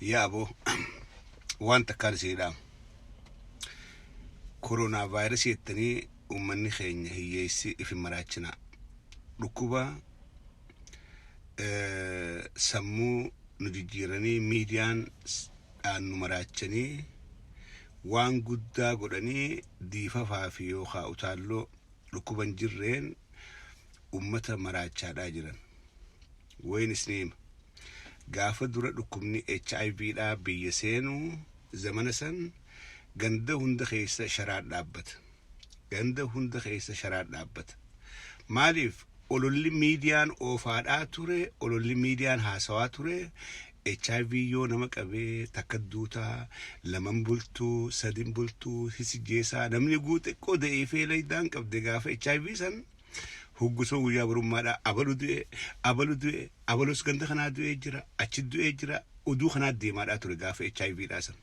Yaa aboo, waan takkaan isinii dhaama. Koronaa vaayirasii jettanii uummanni keenya hiyyeessi if hin maraachinaa. Dhukkuba sammuu nu jijjiiranii, miidiyaan dhaan nu maraachanii, waan guddaa godhanii, diifafaa fi yookaa utaalloo dhukkuba hin jirreen ummata maraachaadhaa jiran. Wayin isinii hima. Gaafa dura dhukkubni HIV dhaa biyya seenu, zamana san ganda hunda keessa sharaa dhaabbata. Ganda hunda keessa sharaa dhaabbata. Maaliif? Ololli miidiyaan oofaadhaa ture, ololli miidiyaan haasawaa ture, HIV yoo nama qabee takka duutaa, laman bultuu, sadin bultuu, hisijjeessaa, namni guu xiqqoo da'iifee laydaan qabde gaafa HIV san huggusoo guyyaa barummaadhaa abalu du'e, abalu du'e, abalus ganda kanaa du'ee jira, achi du'ee jira, oduu kanaa deemaadhaa ture gaafa HIV dhaa san.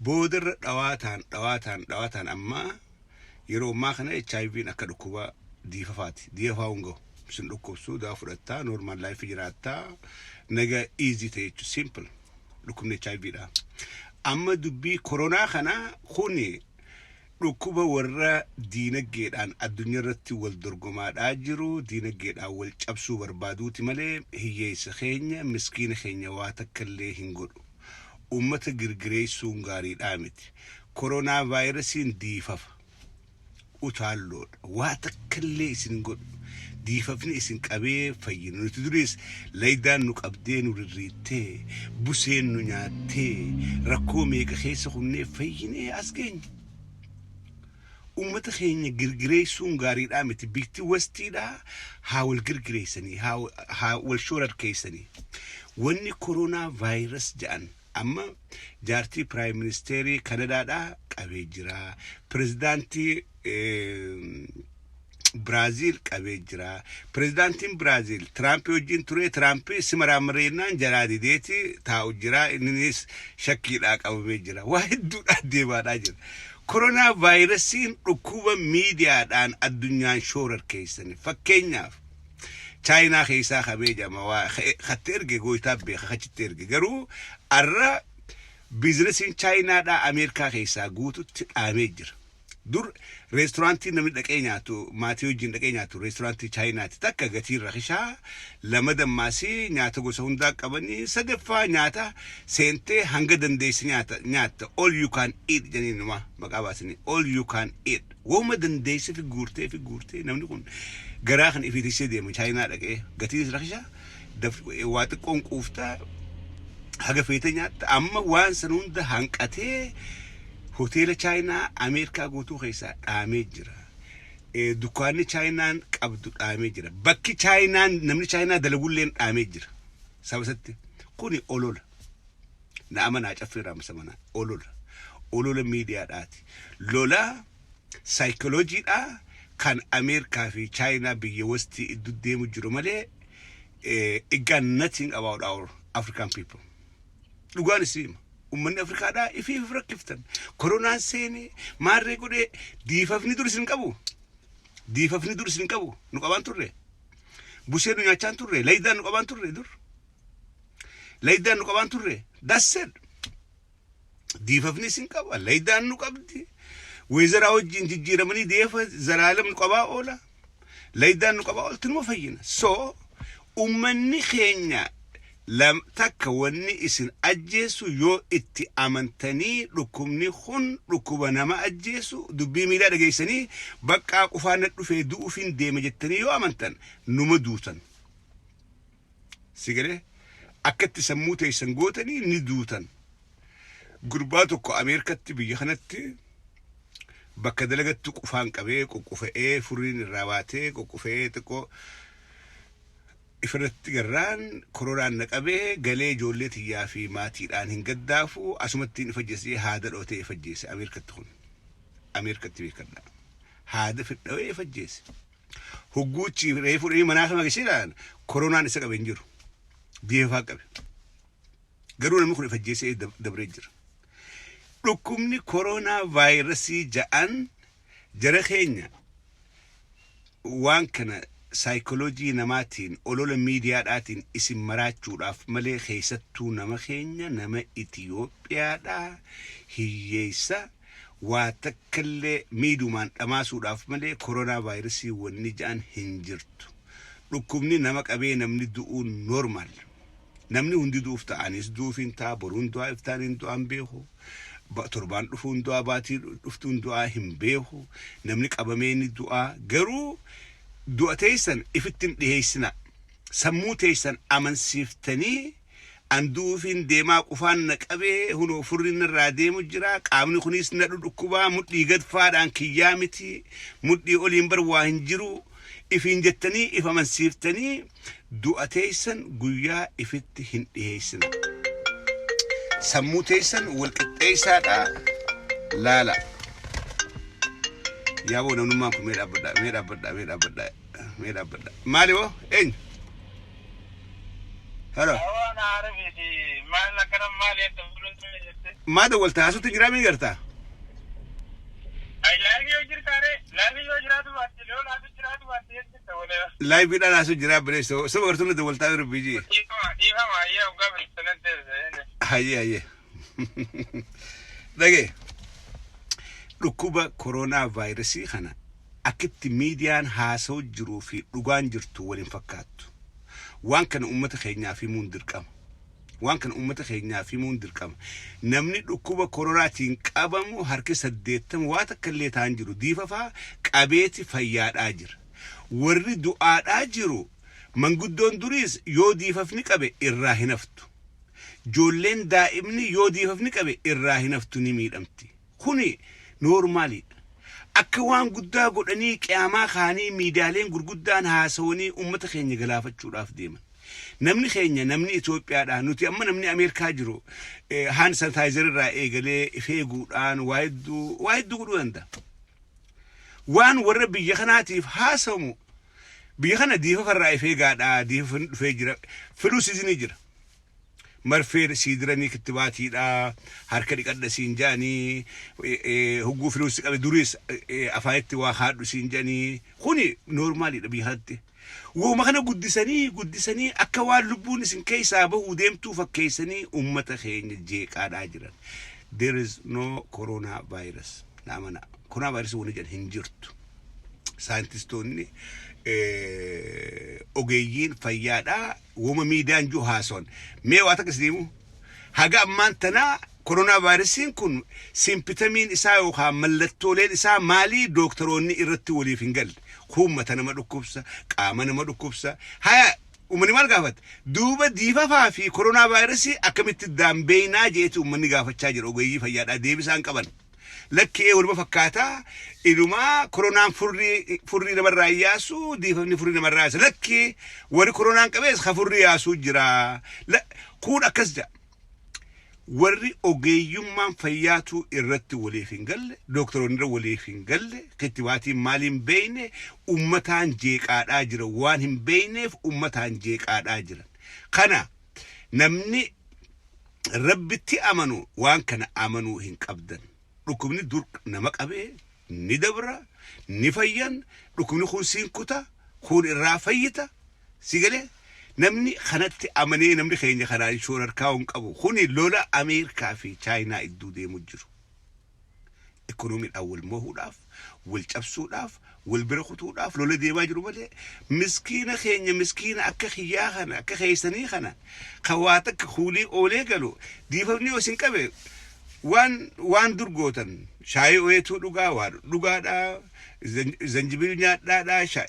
Boodarra dhawaataan dhawaataan dhawaataan ammaa yeroo ammaa kana HIV'n akka dhukkuba diifafaati. Diifafaa hin gahu. Sin dhukkubsuu daa fudhattaa, normal life jiraattaa, naga easy ta'e jechuudha, simple dhukkubni HIV dha. Amma dubbii koronaa kana, kuni dhukkuba warra diinaggeedhaan addunyaa irratti wal dorgomaadhaa jiru, diinaggeedhaan wal cabsuu barbaaduuti malee hiyyeessa keenya, miskiina keenya waa takka illee hin godhu. Uummata girgireessuun gaariidhaa miti. Koronaa vaayirasiin diifafa. Utaalloodha. Waa takka illee isin hin godhu. Diifafni isin qabee fayyina. Nuti duriis laydaan nu qabdee nu rirriittee, buseen nu nyaattee, rakkoo meeqa keessa kunnee fayyinee as geenye. Uummata keenya girgireessuun gaariidhaa miti. Bikti westiidhaa haa wal girgireessanii, haa wal shoorarkeessanii. Wanni koronaa vaayirasi jedhan amma jaartii prime ministerii Kanadaadhaa qabee jira. Pirezidaantii Biraaziil qabee jira. Pirezidaantiin Biraaziil Tiraampii wajjin ture. Tiraampii si maraamarreennaan jalaa dideeti taa'u jira. Innis shakkiidhaa qabamee jira. Waa hedduudhaan deemaadhaa jira. Koronaa vaayirasiin dhukkuba miidiyaadhaan addunyaan shoorarkeessani. Fakkeenyaaf, Chaayinaa keessaa qabee jama, waa katti erge gooytaa beeka kachitti erge. Garuu arra biizinasiin Chaayinaadhaa Ameerikaa keessaa guututti dhaamee jira. Dur reesturaantii namni dhaqee nyaatu, maatii wajjin dhaqee nyaatu, reesturaantii Chaayinaati. Takka gatiin rakishaa, lama dammaasii nyaata gosa hundaa qabanii, sadaffaa nyaata seentee hanga dandeessi nyaata nyaatta, all you can eat jedhanii numa maqaa baasanii, all you can eat, wooma dandeessi fi guurtee fi guurtee namni kun garaa kan ifii tiksee deema. Chaayinaa dhaqee gatiin rakishaa, waa xiqqoon quuftaa, haga feete nyaatta. Amma waan san hunda hanqatee hoteela Chaayinaa Ameerikaa guutuu keessaa dhaamee jira. Dukkaanni Chaayinaan qabdu dhaamee jira. Bakki Chaayinaan namni Chaayinaa dalagulleen dhaamee jira. Saba isatti kuni olola. Na amanaa, caffee raamsa manaa olola. Olola miidiyaadhaati. Lola saayikoloojiidhaa kan Ameerikaa fi Chaayinaa biyya westii iddoo deemu jiru malee it got nothing about our African people. Dhugaan isii hima. Uummanni Afrikaadhaa ifiif rakkiftan. Koronaan seenee maarree godhee, diifafni dur isin qabu. Diifafni dur isin qabu. Nu qabaan turre. Busee nu nyaachaan turre. Laydaan nu qabaan turre dur. Laydaan nu qabaan turre. That's it. Diifafni isin qaba. Laydaan nu qabdi. Weezaraa wajjin jijjiiramanii deefa zalaalam nu qabaa oola. Laydaan nu qabaa oolti, numa fayyina. So uummanni keenya takka wanni isin ajjeesu yoo itti amantanii dhukkubni kun dhukkuba nama ajjeesu, dubbii miidhaa dhageessanii baqqaa qufaan na dhufee du'uufin deema jettanii yoo amantan, numa duutan. Si galee? Akka itti sammuu teessan gootanii ni duutan. Gurbaa tokko Ameerikatti, biyya kanatti, bakka dalagatti qufaan qabee quqqufa'ee, furiin irraa baatee quqqufa'ee, xiqqoo ifirratti garraan koronaan na qabee galee ijoollee tiyyaa fi maatiidhaan hin gaddaafu, asumattiin ifajjeese, haada dhootee ifajjeese. Ameerikatti, kun Ameerikatti beekadha. Haada fidhawee ifajjeese. Hogguuchi reefuu dhanii manaa sama gashidhaan koronaan isa qabe hin jiru. Deefaa qabe. Garuu namni kun ifajjeesee dabree jira. Dhukkubni koronaa vaayirasii ja'an, jara keenya, waan kana Saayikoloojii namaatiin, olola miidiyaadhaatiin isin maraachuudhaaf malee, keessattuu nama keenya, nama Itiyoophiyaadhaa, hiyyeessa waa takkallee miidumaan dhamaasuudhaaf malee koronaa vaayirasii wanni ja'an hin jirtu. Dhukkubni nama qabee namni du'uun normal. Namni hundi du'uuf ta'anis du'uuf hin ta'a, boruun du'aa, iftaan hin du'aan beeku. Torbaan dhufuun du'aa, baatii dhuftuun du'aa hin beeku. Namni qabamee ni du'aa. Garuu du'a teessan ifitti hin dhiheessina. Sammuu teessan amansiiftanii, an du'uufiin deemaa, qufaan na qabee, hunoo furriin narraa deemu jira, qaamni kunis na dhudhukkubaa, mudhii gad faadhaan kiyyaa miti, mudhii oliin bar waa hin jiru ifiin jettanii if amansiiftanii du'a teessan guyyaa ifitti hin dhiheessina. Sammuu teessan wal qixxeessaadha laala. Yaaboo, namnummaan kun, mee dhaabbadhaa, mee dhaabbadhaa, mee dhaabbadhaa, mee dhaabbadhaa. Maali hoo, eenyu? Hello. Waan Arabiiti maal akkana maali akka fuulonni jette? Maa dawwalta? Haasutti jiraa mee gartaa? Ay, live yoo jirtaare, live yoo jiraatu baatte, yoo live jiraatu baatte jirta wala. Liveiidhaan haasuu jiraa bireessa. Saba gartuun dawwaltaa jiru biyyi. Dhiifama, dhiifama, ayyee hoggaa bilchanan teesse. Hayyee, hayyee. Dhagee. Dhukkuba koronaa vaayirasii kana akkitti miidiyaan haasa'u jiruu fi dhugaan jirtu waliin fakkaattu. Waan kana uummata keenyaaf himuun dirqama. Waan kana uummata keenyaaf himuun dirqama. Namni dhukkuba koronaatiin qabamu harki 80 waa takka illee ta'an jiru. Diifafaa qabeeti fayyaadhaa jira. Warri du'aadhaa jiru, manguddoon duriis yoo diifafni qabe irraa hin haftu. Ijoolleen daa'imni yoo diifafni qabe irraa hin haftu, ni miidhamti. Kuni normaliidha. Akka waan guddaa godhanii qiyaamaa kaanii miidiyaaleen gurguddaan haasawanii uummata keenya galaafachuudhaaf deeman. Namni keenya, namni Itoophiyaadha. Nuti amma namni Ameerikaa jiru hand sanitizer irraa eegalee if eeguudhaan waa hedduu godhuu danda'a. Waan warra biyya kanaatiif haasawamu, biyya kana diifafarraa if eegaadha. Diifafni dhufee jira. Flu seasonii jira. Marfee sii diranii, kittibaatiidha, harka dhiqadha siin jedhanii, hogguu fluun si qabe duriis afaanitti waa haadhu siin jedhanii, kuni normaliidha biyya kanatti. Wooma kana guddisanii guddisanii akka waan lubbuun isin keessaa bahuu deemtuu fakkeessanii uummata keenya jeeqaadhaa jiran. There is no corona virus. Na amana. Corona virus wani jedhan hin jirtu. Saayintistoonni, ogeeyyiin fayyaadhaa wooma miidiyaan jiru haasawan. Mee waa takka isin haga ammaan tanaa koronaa vaayirasiin kun symptomiin isaa yookaan mallattooleen isaa maalii, dooktoroonni irratti waliif hin galle. Uummata nama dhukkubsa, qaama nama dhukkubsa. Haya, uummanni maal gaafata? Duuba diifafaa fi koronaa vaayirasii akkamitti daanbeeynaa jeeti uummanni gaafachaa jira. Ogeeyyii fayyaadhaa deebisaan qaban. Lakkee waluma fakkaataa, inumaa koronaan furrii namarraa yaasu, diifafni furrii namarraa yaasa. Lakkee, warri koronaan qabees ka furrii yaasuu jira. Kun akkas jedha. Warri ogeeyyummaan fayyaatu irratti waliif hin galle, dooktoroonni irra waliif hin galle, kittibaatiin maaliin beeyne, ummataan jeeqaadhaa jira. Waan hin beeyneef ummataan jeeqaadhaa jiran. Kana namni Rabbitti amanu waan kana amanuu hin qabdan. Dhukkubni dur nama qabee ni dabra, ni fayyan, dhukkubni kun siin kuta, kun irraa fayyita. Si galee, namni kanatti amanee namni keenya kanaan shoorarkaa hin qabu. Kuni lola Ameerikaa fi Chaayinaa idduu deemu jiru. Ikoonomiidhaan wal mo'uudhaaf, wal cabsuudhaaf, wal bira kutuudhaaf lola deemaa jiru malee, miskiina keenya, miskiina akka kiyyaa kana, akka keessanii kana, kan waa takka kuulii oolee galu, diifamni yoo isin qabe waan dur gootan, shaayii oyeetuu dhugaa, waa dhugaadhaa, zanjibil nyaadhaadhaa,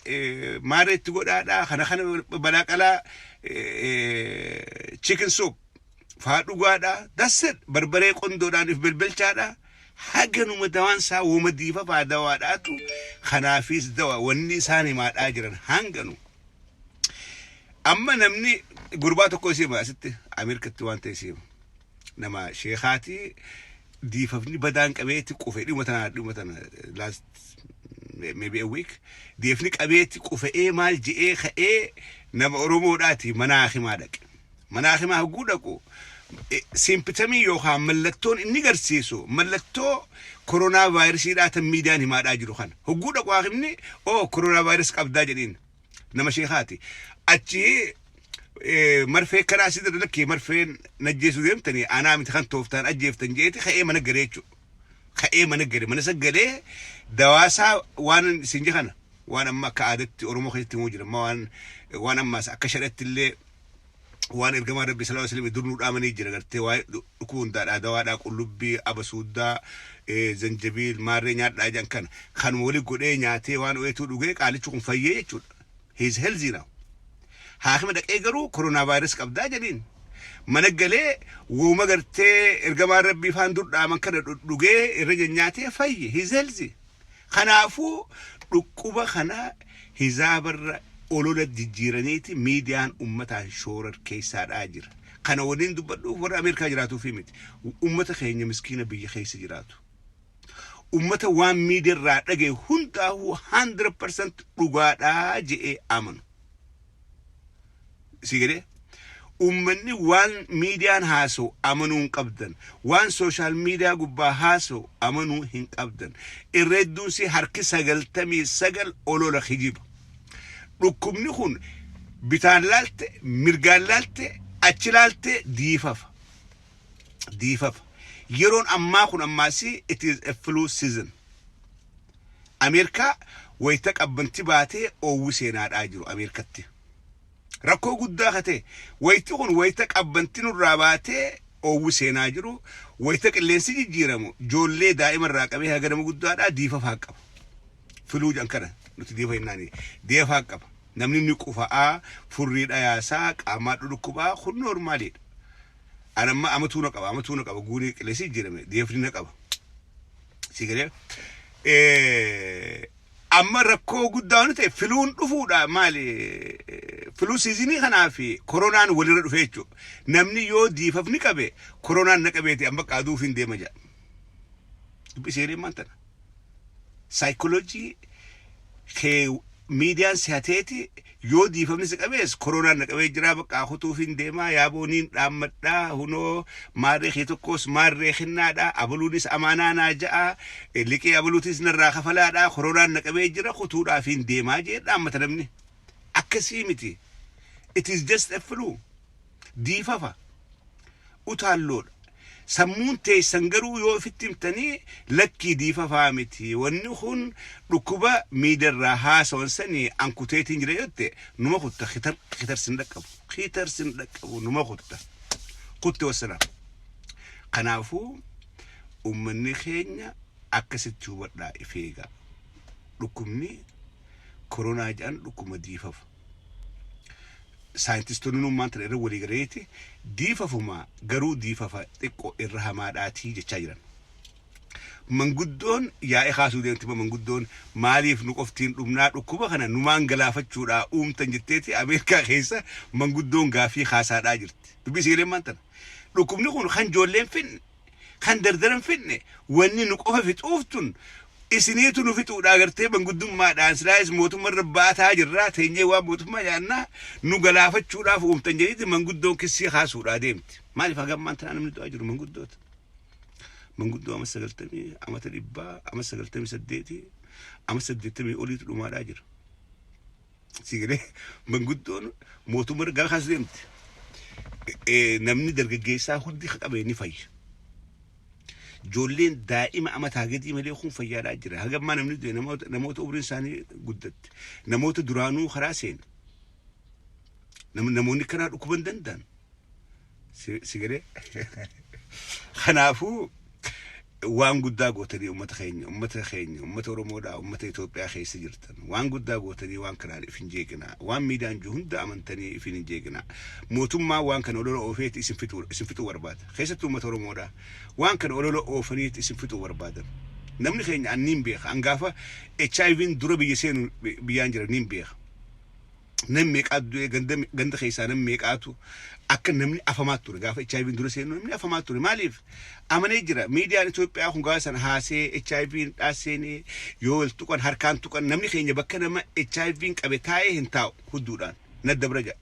maaree itti godhaadhaa, kana kana balaaqalaa, chicken soup faa dhugaadhaa, that's it. Barbaree qondoodhaan if belbelchaadhaa. Haganuma dawaan isaa wooma diifafaa dawaadhaatu kanaafis dawa wanni isaan himaadhaa jiran hanganu. Amma namni gurbaa tokko isii asitti Ameerikatti waan ta'e isii nama sheekaati, diifafni badaan qabeetti qufe dhuma tana last maybe a week diifni qabeetti qufe'ee maal je'ee ka'ee nama Oromoodhaati mana hakimaa dhaqe. Mana hakimaa hogguu dhaqu symptomii yookaan mallattoon inni garsiisu mallattoo koronaa vaayirasiidhaa tan miidiyaan himaadhaa jiru kana. Hogguu dhaqu hakimni, "Oo, koronaa vaayirasii qabdaa," jedhiin. Nama sheekaati. Achi marfee kanaa asii irra lakkee marfeen najjeesuu deemtanii anaa miti kan tooftaan ajjeeftan jeeti ka'ee mana galee jechuudha. Ka'ee mana gale, mana isa galee dawaasaa waan isin je kana waan amma akka aadaatti Oromoo keessatti himuu jira. Amma waan ammaas akka shadhatti illee waan ergamaa Rabbi sallallahu alaihi wasallam dur nu dhaamanii jira, gartee waa'ee dhukkuba hundaadhaa dawaadhaa, qullubbii abasuuddaa, zanjabiil maarree nyaadhaa jedhan kana kanuma wali godhee nyaatee waan o'eetuu dhugee qaalichi kun fayyee jechuudha. He is healthy now. Haakima dhaqee garuu koronaa vaayirasi qabdaa jedhiin. Mana galee wooma gartee ergamaan Rabbii faan dur dhaaman kana dhugee irra nyaatee fayye. He is healthy. Kanaafuu dhukkuba kana hizaabarra olola jijjiiraniiti miidiyaan ummataan shoorar keessaadhaa jira. Kana waliin dubbadhuuf warra Ameerikaa jiraatuufi miti. Ummata keenya miskiina biyya keessa jiraatu. Ummata waan miidiyaarraa dhagaye hundaa'uu 100% dhugaadhaa je'ee amanu. Si galee? Ummanni waan miidiyaan haasa'u amanuu hin qabdan. Waan social media gubbaa haasa'u amanuu hin qabdan. Irra hedduun si harki 99 olola, kijiba. Dhukkubni kun bitaan laalte, mirgaan laalte, achi laalte diifafa. Diifafa. Yeroon ammaa kun ammaasi it is a flu season. Ameerikaa wayita qabbanti baatee oowwi seenaadhaa jiru Ameerikatti. Rakkoo guddaa ka ta'e wayitti kun wayita qabbanti nurraa baatee oowwi seenaa jiru, wayita qilleensi jijjiiramu, ijoollee daa'ima irraa qabee haga nama guddaadhaa diifafaa qaba. Flu jedhan kana nuti diifa jennaani diifafaa qaba. Namni ni qufa'aa, furrii dhayaasaa, qaamaa dhudhukkubaa, kun normaliidha. Ani amma amatuu na qaba, amatuu na qaba, guunii qilleensi jijjiirame diifni na qaba. Si galee? Amma rakkoo guddaa waan ta'e fluun dhufuudha, maali, flu seasonii kanaa fi koronaan walirra dhufe jechuudha. Namni yoo diifafni qabe koronaan na qabeeti amma qaaduuf hin deema jedha. Dubbi seeree maal tana? Saayikooloojii kee miidiyaan si hateeti yoo diifamni si qabees koronaan na qabee jira, bakka kutuuf hin deemaa, yaabooniin dhaammadhaa, hunoo maarree kee tokkos maarree kennaadha, abaluunis amaanaa naa ja'a, liqii abaluutis narraa kafalaadha, koronaan na qabee jira, kutuudhaaf hin deemaa jee dhaammata namni. Akkasii miti. It is just a flu. Diifafa. Utaalloodha. Sammuun teessan garuu yoo ofitti himtanii lakkii diifafaa miti, wanni kun dhukkuba miidarraa haasawan sanii ankuteetiin jira jette numa kutta, kitar kitarsin dhaqqabu, kitarsin dhaqqabu, numa kutta kutte, wassalaam. Kanaafuu ummanni keenya akkasitti hubadhaa, ifeegaa. Dhukkubni koronaa jedhan dhukkuba diifafa. Saayintistoonni nummaan tana irra walii galeeti diifafuma, garuu diifafa xiqqoo irra hamaadhaatii jechaa jiran. Manguddoon yaa'ee kaasuu deemti. Manguddoon maaliif nu qoftiin dhumnaa, dhukkuba kana numaan galaafachuudhaa uumtan jetteeti Ameerikaa keessa manguddoon gaafii kaasaadhaa jirti. Dubbii siileen maan tana? Dhukkubni kun kan ijoolleen finne, kan dardaran finne, wanni nu qofa fixuuftun isiniitu nu fixuudha agartee manguddummaadhaan silaayis mootummaa irra baataa jirraa teenyee waan mootummaa nyaannaa nu galaafachuudhaaf uumtan jedhiiti manguddoon kissii kaasuudhaa deemti. Maaliif hagammaan tanaa namni du'aa jiru manguddoota? Manguddoo ama 90, amata 100, ama 98, ama 80 oliitu dhumaadhaa jira. Si galee? Manguddoon mootummaa irra gara kaasu deemti. Namni dargaggeessaa hundi qabee ni fayya. Ijoolleen daa'ima amataa gadii malee kun fayyaadhaa jira. Hagammaa namni du'e namoota umriin isaanii guddatte. Namoota duraanuu karaa seene. Namoonni kanaa dhukkuba hin danda'an. Si galee? Kanaafuu waan guddaa gootanii uummata keenya, uummata keenya, uummata Oromoodhaa, uummata Itoophiyaa keessa jirtan, waan guddaa gootanii waan kanaan if hin jeeqinaa. Waan miidiyaan jiru hunda amantanii if hin jeeqinaa. Mootummaa waan kana olola oofeeti isin fixuu barbaada. Keessattuu uummata Oromoodhaa waan kana olola oofaniiti isin fixuu barbaadan. Namni keenya an niin beeka. An gaafa HIV'n dura biyya seenu biyyaan jira, niin beeka. Nam meeqaatu du'e, ganda keessaa nam meeqaatu akka namni afamaa ture. Gaafa HIV'n dura seenu namni afamaa ture. Maaliif? Amanee jira. Miidiyaan Itoophiyaa kun gaafa sana haasee HIV'n dhaaseenee yoo wal tuqan, harkaan tuqan, namni keenya bakka nama HIV'n qabe taa'ee hin taa'u, hudduudhaan nadda bira jedha.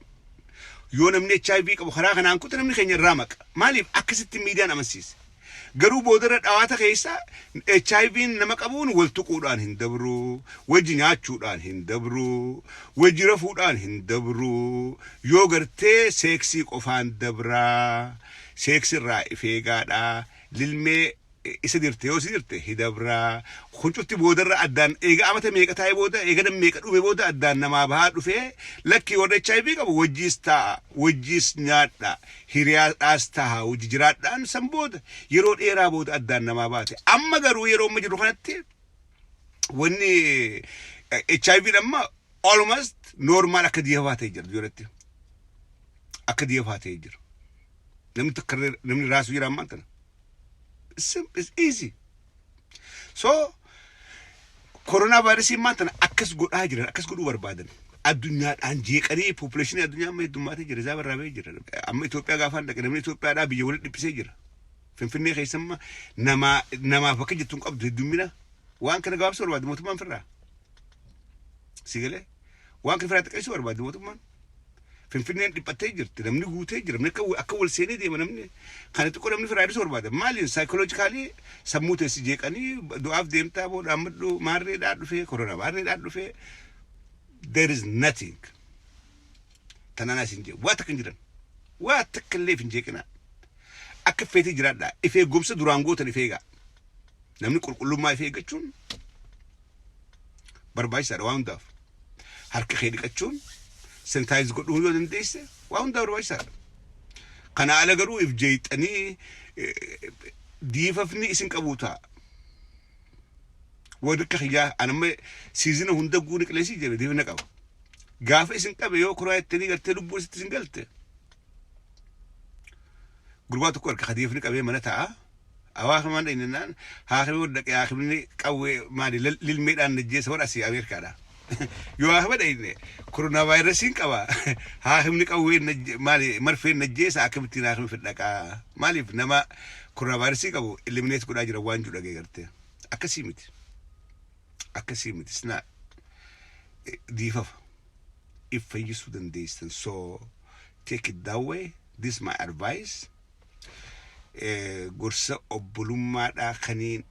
Yoo namni HIV qabu karaa kanaan kute namni keenya irraa maqa. Maaliif? Akkasitti miidiyaan amansiise. Garuu boodarra dhawaata keessa HIV'n nama qabuun wal tuquudhaan hin dabru, wajji nyaachuudhaan hin dabru, wajji rafuudhaan hin dabru, yoo gartee seeksii qofaan dabraa, seeksirraa if eegaadha, lilmee isa dirte yoo si dirte hidabraa. Kun cufti boodarra addaan eega amata meeqa taa'ee booda, eega nam meeqa dhume booda addaan namaa bahaa dhufee. Lakkii, warra HIV qabu wajjiis taa'a, wajjiis nyaadha, hiriyaadhaas ta'a, wajji jiraadhaan, san booda yeroo dheeraa booda addaan namaa baate. Amma garuu yeroo amma jiru kanatti wanni HIV amma almost normal akka diifafaa ta'e jira duratti, akka diifafaa ta'e jira. Namni takka namni raasuu jira ammaan tana. It's easy. So koronaa vaayirasii ammaan tana akkas godhaa jiran, akkas godhuu barbaadan. Addunyaadhaan jeeqanii population addunyaa amma heddummaatee jira. Isaa barraa bahee jira. Amma Itoophiyaa gaafaan dhaqe namni Itoophiyaadhaa biyya walitti dhiphisee jira. Finfinnee keessa amma namaa namaaf bakka jettu hin qabdu heddummina. Waan kana gabaabsuu barbaade mootummaan firraa. Si galee, waan kana firraa xiqqeessuu barbaade mootummaan. Finfinneen dhiphattee jirti. Namni guutee jira. Namni akka wal seenee deema namni. Kana xiqqoo namni firaa hir'isuu barbaada. Maaliin? Psychologically sammuu teessi jeeqanii du'aaf deemtaa booda ammadhu maarreedhaa dhufee, koronaa maarreedhaa dhufee. There is nothing. Tanaan asin jee waa takka hin jiran. Waa takka illee hin jeeqinaa. Akka feetee jiraadhaa. If eegumsa duraan gootan if eegaa. Namni qulqullummaa if eeggachuun barbaachisaadha waan hundaaf. Harka kee dhiqachuun, sanitize godhuu yoo dandeesse, waa hundaa barbaachisaadha. Kana ala garuu if jeeqxanii diifafni isin qabuu ta'a. Warri akka kiyyaa anamma season hunda guuni qilleensii jedhe diifna qaba. Gaafa isin qabe yoo kuraa jettanii gartee lubbuu isitti isin galte. Gurbaa tokko harka kadiifni qabee mana ta'a. Hawaasa maan dhaqnaan haakimni dhaqee, haakimni qawwee maali lilmeedhaan najjeessa warra asii Ameerikaadha. Yoo haakima dhaqne koronaa vaayirasiin qaba, haakimni qawwee maali marfeen najjeessa, akkamittiin haakimi fedhaqaa? Maaliif nama koronaa vaayirasii qabu eliminate godhaa jira waan jiru dhagee gartee. Akkasii miti. Akkasii miti. Sinaa diifafa. If fayyisuu dandeessan. So take it that way. This is my advice. Gorsa obbolummaadhaa kaniin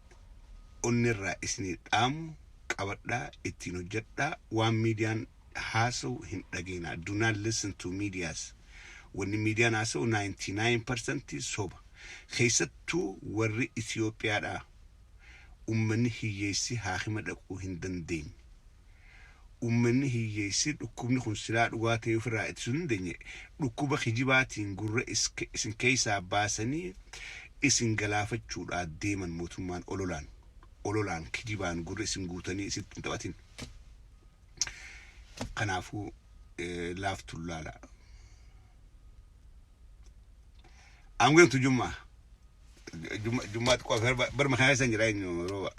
onnirraa isinii dhaamu qabadhaa, ittiin hojjedhaa. Waan miidiyaan haasa'u hin dhageenaa. Do not listen to medias. Wanni miidiyaan haasa'u 99% soba. Keessattuu warri Itoophiyaadhaa, ummanni hiyyeessi haakima dhaquu hin dandeenye, ummanni hiyyeessi dhukkubni kun silaa dhugaa ta'e ofirraa ittisuu hin dandeenye, dhukkuba kijibaatiin gurra isin keessaa baasanii isin galaafachuudhaa deeman. Mootummaan ololaan ololaan kijibaan gurra isin guutanii isitti hin taphatin. Kanaafuu laaftuun laala. I'm going to Jumma. Jummaa xiqqoo bar makiinaa keessan jira, eenyu rooba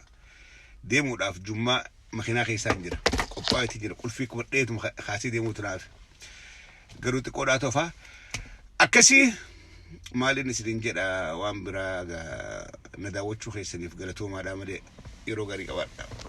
deemuudhaaf Jummaa makiinaa keessaan jira, qophaa'eeti jira, qulfii qabadheetu kaasee deemuutu naaf garuu xiqqoodhaa tofaa akkasii. Maaliin isinin jedha? Waan biraa na daawwachuu keessaniif galatoomaadhaa malee yeroo gaarii qabaadha.